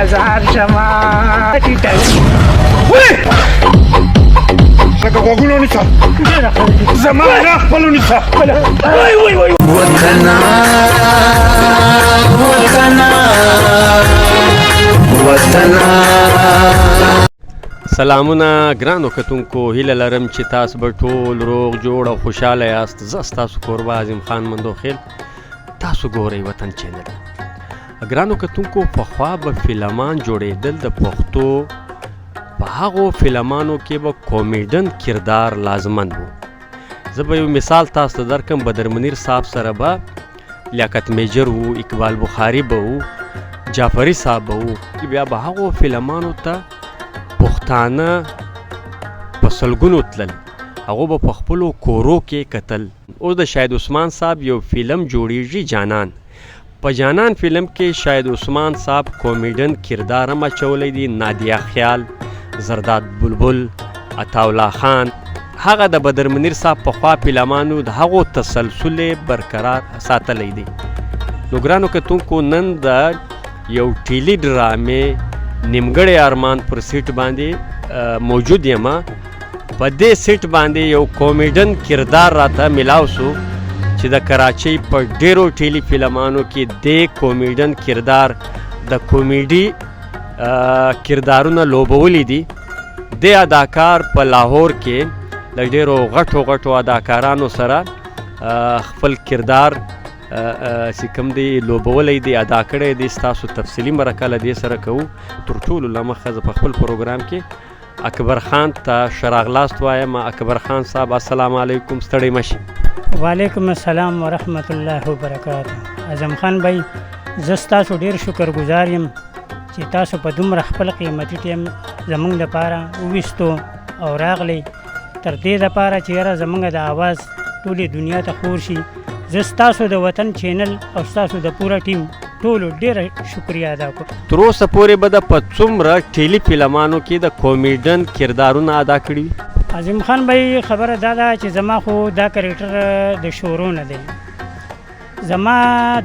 بازار شمه. لکه غوږونه ونیسه، زما نه خپل ونیسه. وای وای وای. وطنا وطنا وطنا. سلامونه ګرانو کتونکو، هیله لرم چې تاسو به ټول روغ جوړ او خوشاله یاست. زه ستاسو کوربه عظیم خان مندوخیل، تاسو ګورئ وطن چینل. ګرانو کتونکو، پخوا به فلمان جوړېدل، د پښتو په هغو فلمانو کې به کومیډن کردار لازمن وو. زه به یو مثال تاسو ته درکم. بدر منیر صاحب سره به لیاقت میجر وو، اقبال بخاري به وو، جعفري صاحب به وو. بیا به هغو فلمانو ته پښتانه په سلګونو تلل، هغو به په خپلو کورو کې کتل. اوس د شاهد عثمان صاحب یو فلم جوړیږي جانان. په جانان فلم کې شاهد عثمان صاحب کومیډن کردار هم اچولی دی. نادیه خیال، زرداد بلبل، عطاالله خان، هغه د بدر منیر صاحب پخوا فلمانو د هغو تسلسل یې برقرار ساتلی دی. نو ګرانو کتونکو، نن د یو ټیلی ډرامې نیمګړی ارمان پر سیټ باندې موجود یم. په دې سیټ باندې یو کومیډن کردار راته ملاو سو چې د کراچۍ په ډیرو ټیلی فلمانو کې دې کومیډن کردار د کومیډي کردارونه لوبولي دي. دې اداکار په لاهور کې له ډیرو غټو غټو اداکارانو سره خپل کردار چې کوم دی لوبولی دی، ادا کړی دی. ستاسو تفصیلي مرکه له دې سره کوو. تر ټولو له مخه زه په خپل پروګرام کې اکبر خان ته ښه راغلاست وایم. اکبر خان صاحب، السلام علیکم، ستړی مه شي. وعلیکم السلام ورحمت الله وبرکاته. اعظم خان بھائی، زه ستاسو ډیر شکرګزار یم چې تاسو په دومره خپل قیمتي ټیم زمونږ لپاره وویستو او راغلی تر دې لپاره چې یاره زمونږ د आवाज ټولې دنیا ته خور شي. زه ستاسو د وطن چینل او ستاسو د پوره ټیم ټولو ډیره شکریه ادا کوم. تر اوسه پورې به د په څومره ټیلی فلمانو کې د کومیډن کردارونه ادا کړي وي؟ عظیم خان بھائی، خبره دا ده چې زما خو دا کرکټر د شورو نه دی. زما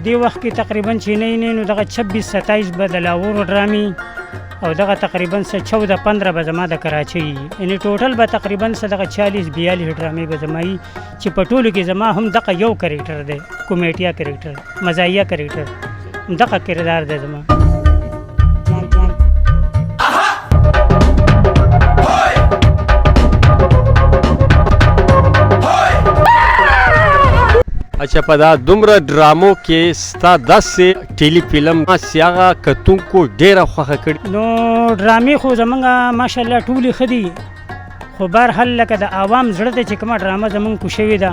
دې وخت کې تقریبا چې نه نه نو دغه 26 27 به د لاهور ډرامې او دغه تقریبا څه 14 15 به زما د کراچۍ، یعنی ټوټل به تقریبا څه دغه 40 42 ډرامې به زما وي چې په ټولو کې زما هم دغه یو کرکټر دی، کومیډیا کرکټر، مزاحیه کرکټر، دغه کردار دی زما. اچھا، په دا دومره ډرامو کې ستا داسې ټیلی فلم چې هغه کتونکو ډېره خوښه کړي؟ نو ډرامې خو زمونږ ماشاءالله ټولې ښه دي، خو بهرحال لکه د عوام زړه ته چې کومه ډرامه زمونږ کو شوې ده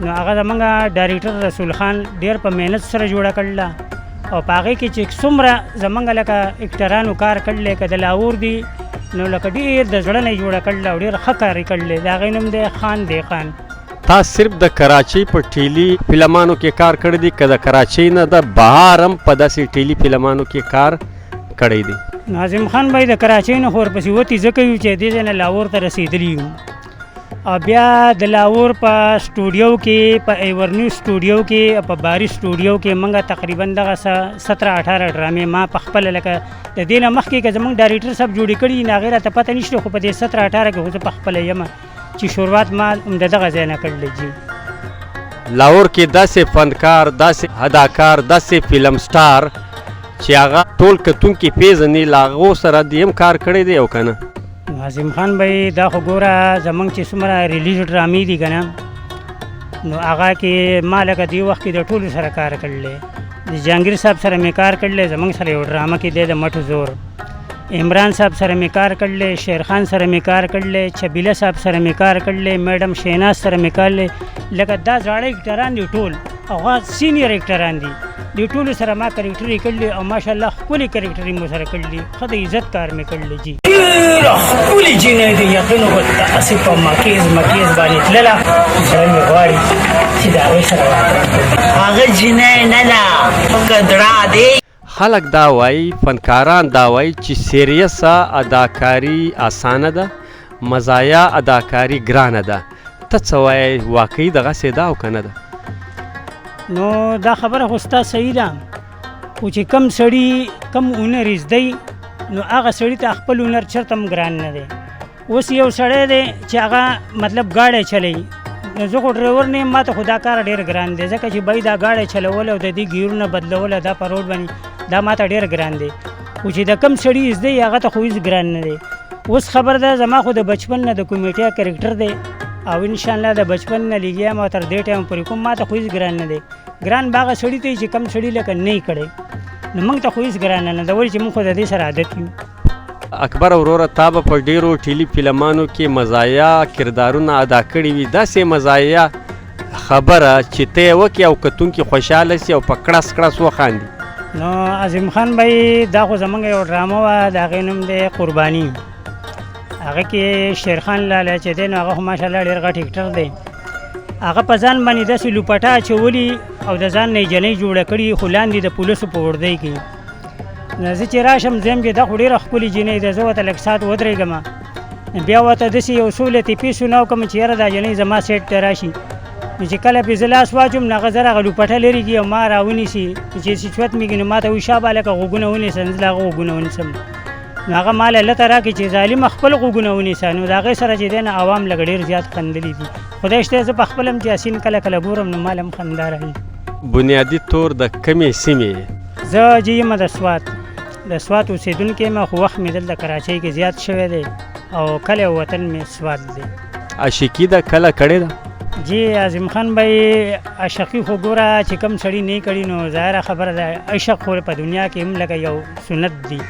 نو هغه زمونږ ډایرکټر رسول خان ډېر په محنت سره جوړه کړله او په هغې کې چې څومره زمونږ لکه اکټرانو کار کړلی، که د لاهور دي نو لکه ډېر د زړه نه یې جوړه کړله او ډېر ښه کار یې کړلی. د هغې نوم دی خان دی خان. تا صرف د کراچۍ په ټیلی فلمانو کې کار کړی دی که د کراچۍ نه د بهر هم په داسې ټیلی فلمانو کې کار کړی دی؟ ناظم خان بھائی، د کراچۍ نه خو ورپسې وتي ځکه یو چې دې ځای نه لاهور ته رسېدلي یو او بیا د لاهور په سټوډیو کې، په ایورنیو سټوډیو کې، په باري سټوډیو کې موږ تقریبا دغه څه 17 18 ډرامې ما په خپله لکه د دې نه مخکې که زموږ ډایرکټر صاحب جوړې کړي نو هغې راته پته نشته، خو په دې 17 18 کې خو زه په خپله یم چې شروعات ما هم د دغه ځای نه کړلی جي. لاهور کې داسې فنکار، داسې اداکار، داسې فلم سټار چې هغه ټول کتونکي پېژني، له هغو سره دې هم کار کړی دی او که نه؟ عظیم خان بھائی، دا خو ګوره زمونږ چې څومره ریلیز ډرامې دي که نه نو هغه کې ما لکه دې وخت کې د ټولو سره کار کړلی. د جهانګیر صاحب سره مې کار کړلی، زمونږ سره یو ډرامه کې دی د مټو زور. عمران صاحب سره مې کار کړلی، شیرخان سره مې کار کړلی، چبیله صاحب سره مې کار کړلی، میډم شهناز سره مې کار کړلی. لکه دا زاړه اکټران دي ټول، هغه سینیر اکټران دي، دې ټولو سره ما کرکټرې کړلي او ماشاءالله ښکلې کرکټرې مو سره کړلي، ښه د عزت کار مې کړلی جي. ډېره ښکلې جینۍ دی، یقین وکړه داسې په مکیز مکیز باندې تلله، زړه مې غواړي چې د هغې سره واده وکړم. هغه جینۍ نه ده، ګدړه دی. خلک دا وایي، فنکاران دا وایي چې سیریسه اداکاري اسانه ده، مزایا اداکاري ګرانه ده. ته څه وایې، واقعي دغسې ده او که نه ده؟ نو دا خبره خو ستا صحیح ده. خو چې کم سړي کم هنر یې زده نو هغه سړي ته خپل هنر چېرته هم ګران نه دی. اوس یو سړی دی چې هغه مطلب ګاډی چلوي، نو زه خو ډرایور نه یم، ما ته خو دا کار ډېر ګران دی، ځکه چې بای دا ګاډی چلول او د دې ګیرونه بدلول دا په روډ باندې دا ما ته ډېر ګران دی. خو چې د کم سړي زده یې هغه ته خو هېڅ ګران نه دی. اوس خبر ده زما خو د بچپن نه د کمیټې کرکټر دی او انشاءالله د بچپن نه لګیا یم او تر دې ټایمه پورې کوم، ما ته خو هېڅ ګران نه دی. ګران به هغه سړي ته چې کم سړي لکه نه یې کړی، نو موږ ته خو هېڅ ګران نه ده، ولې چې موږ خو د دې سره عادت یو. اکبر وروره، تا به په ډېرو ټیلي فلمانو کې مزایا کردارونه ادا کړي وي، داسې مزایا خبره چې ته یې وکړې او کتونکي خوشحاله سي او په کړس کړس وخاندي. نو عظیم خان بھائی، دا خو زمونږ یو ډرامه وه، د هغې نوم دی قرباني. هغه کې شیرخان لالا چې دی نو هغه خو ماشاءالله ډېر غټ اکټر دی. هغه په ځان باندې داسې لوپټه اچولي او د ځان نه یې جنۍ جوړه کړي، خو لاندې د پولیسو په وردۍ کې. نو زه چې راشم زه یم چې دا خو ډېره ښکلې جنۍ ده، زه ورته لږ ساعت ودرېږم، بیا ورته داسې یو څو لطیفې سونه وکړم چې یاره دا جنۍ زما سیټ ته راشي. نو چې کله پرې زه لاس واچوم نو هغه زر هغه لوپټه لرې کړي او ما راونیسي، چې رشوت مې کړي نو ما ته وایي شابه هلکه غوږونه ونیسه، زه له هغه غوږونه ونیسم. نو هغه ما له لته راکړي چې ظالمه خپل غوږونه ونیسه. نو د هغې سره چې دی نو عوام لږ ډېر زیات خندلي دي. خدای شته زه په خپله هم چې اسین کله کله ګورم نو ما له هم خندا راځي. بنیادي طور د کومې سیمې؟ زه چې یم د سوات، د سوات اوسېدونکی یم، خو وخت مې دلته کراچۍ کې زیات شوی دی او کلی او وطن مې سوات دی. عاشقي ده کله کړې ده؟ جی عظیم خان بھائی، عاشقي خو ګوره چې کوم سړي نه کړي نو ظاهره خبره ده عشق خو په دنیا کې هم لکه یو سنت دی،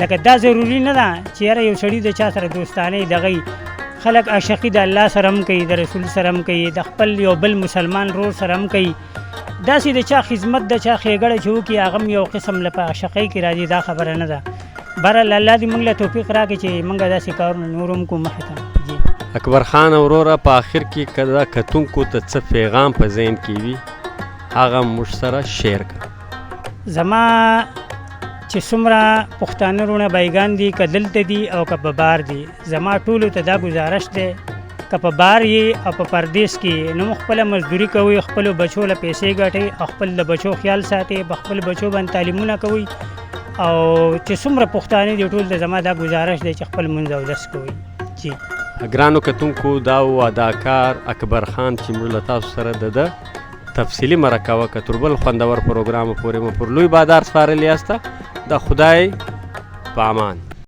لکه دا ضروري نه ده چې یاره یو سړي د چا سره دوستانه دغه خلک عاشقي د الله سره هم کوي، د رسول سره هم کوي، د خپل یو بل مسلمان ورور سره هم کوي. داسې د چا خدمت د چا ښېګړه چې وکړي هغه هم یو قسم له په عاشقۍ کې راځي، دا خبره نه ده. بهرحال الله دې موږ له توفیق راکړي چې موږ داسې کارونه نور هم کوو مخې ته. جی اکبر خان وروره، په آخر کې که دا کتونکو ته څه پیغام په ذهن کې وي هغه موږ سره شیر کړه. زما چې څومره پښتانه وروڼه بایګان دي، که دلته دي او که په بار دي، زما ټولو ته دا ګزارش دی که په بار یې او په پردیس کې نو موږ خپله مزدوري کوئ، خپلو بچو له پیسې ګټئ او خپل د بچو خیال ساتئ، په خپل بچو باندې تعلیمونه کوئ. او چې څومره پښتانه دي ټول ته زما دا ګزارش دی چې خپل لمونځ اودس کوئ. جی ګرانو کتونکو، دا و اداکار اکبر خان چې موږ له تاسو سره د ده تفصیلي مرکه وکړه. تر بل خوندور پروګرام پورې مو پر لوی بادار سپارلي یاسته. د خدای په امان.